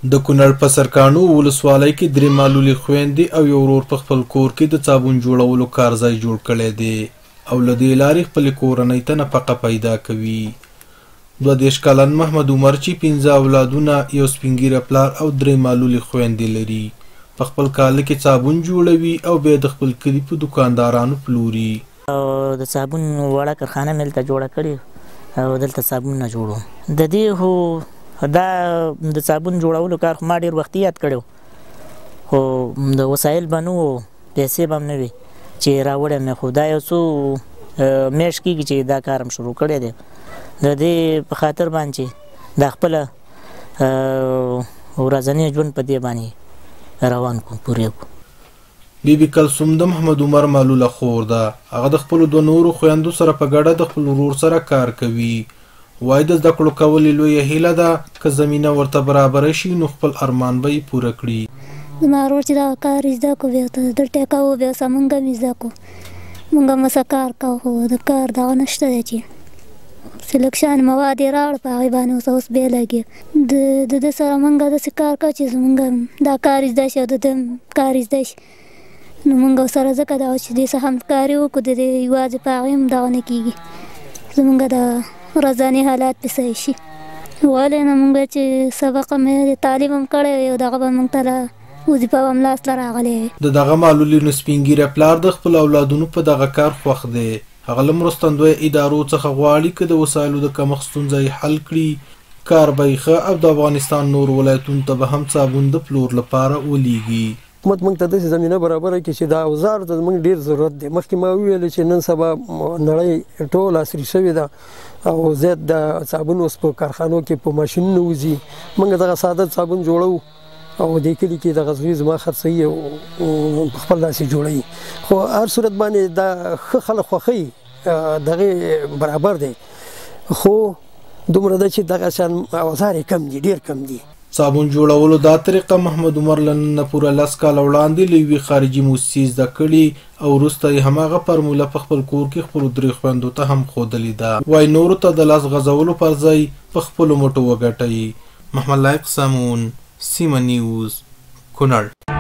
د کونړ په سرکاڼو ولسوالۍ کې درې معلولې خویندې او یو ورور په خپل کور کې د صابون جوړولو کارځای جوړ کړی دی او له دې لارې خپلې کورنۍ ته نفقه پیدا کوي. 32 کلن محمد عمر چې 5 اولادونه، یو سپین ږیری پلار او درې معلولې خویندې لري، په خپل کاله کې صابون جوړوي او بیا د خپل کلي په دوکاندارانو پلوري. د صابون وړه کارخانه مې دلته جوړه کړې او دلته صابون نه جوړوم. د دې خو دا د صابون جوړولو کار خو ما ډېر وختي یاد کړی، خو د وسایل به نه وو، پیسې به هم نه وې چې راوړی مې. خو دا یو څو میاشت کېږي چې دا کار هم شروع کړی دی، د دې په خاطر باندې چې دا خپله ورځنی ژوند په دې باندې روان کړو، پورې کړو. بي بي کلثوم د محمد عمر معلوله خور ده. هغه د خپلو دوه نورو خویندو سره په ګډه د خپل ورور سره کار کوي. وایي د زده کړو کول یې لویه هیله ده، که زمینه ورته برابره شي نو خپل ارمان به یې پوره کړي. زما ورور چې دغه کار یې زده کړو، بیا ورته دلته یې کوو، بیا اوس مونږ هم یې زده کړو، مونږ هم ورسره کار کوو، خو د کار دغه نشته دی چې څه لږ شان مواد یې راوړ، په هغې باندې اوس اوس بیا لګي. د ده سره مونږ داسې کار کوو چې زمونږ هم دا کار یې زده شي او د ده هم کار یې زده شي، نو مونږ ورسره ځکه دغه چې دې سره همکاري وکړو، د دې یوازې په هغې هم دغه نه کېږي، زمونږ د ورځني حالات پې صحیح شي. ولې نه مونږ چې سبق مې تعلیم هم کړی وي او دغه به مونږ ته وظیفه به هم لاس ته راغلې وي. د دغه معلولینو سپین ږیری پلار د خپلو اولادونو په دغه کار خوښ دی. هغه له مرستندویه ادارو څخه غواړي که د وسایلو د کمښت ستونزه یې حل کړي، کار به یې ښه او د افغانستان نورو ولایتونو ته به هم صابون د پلور لپاره ولیږي. حکومت موږ ته داسې زمینه برابره کړي چې دا اوزار ته زموږ ډېر ضرورت دی. مخکې ما وویل چې نن سبا نړۍ ټول عصري شوې ده او زیات د صابون اوس په کارخانو کې په ماشینونو وځي. موږ دغه ساده صابون جوړوو او دې کلي کې دغه زوی زما خرڅوي او په خپل لاس یې جوړوي. خو هر صورت باندې دا ښه خلک خوښوي، دغې برابر دی، خو دومره ده چې دغه شان اوزار یې کم دي، ډېر کم دي. صابون جوړولو دا طریقه محمد عمر له نن نه پوره 10 کاله وړاندې له یوې خارجي موسسې زده کړې او وروسته یې هماغه فارموله په خپل کور کې خپلو درې خویندو ته هم ښودلې ده. وایي نورو ته د لاس غځولو پر ځای په خپلو مټو وګټئ. محمد لایق سمون، سیمه نیوز، کونړ.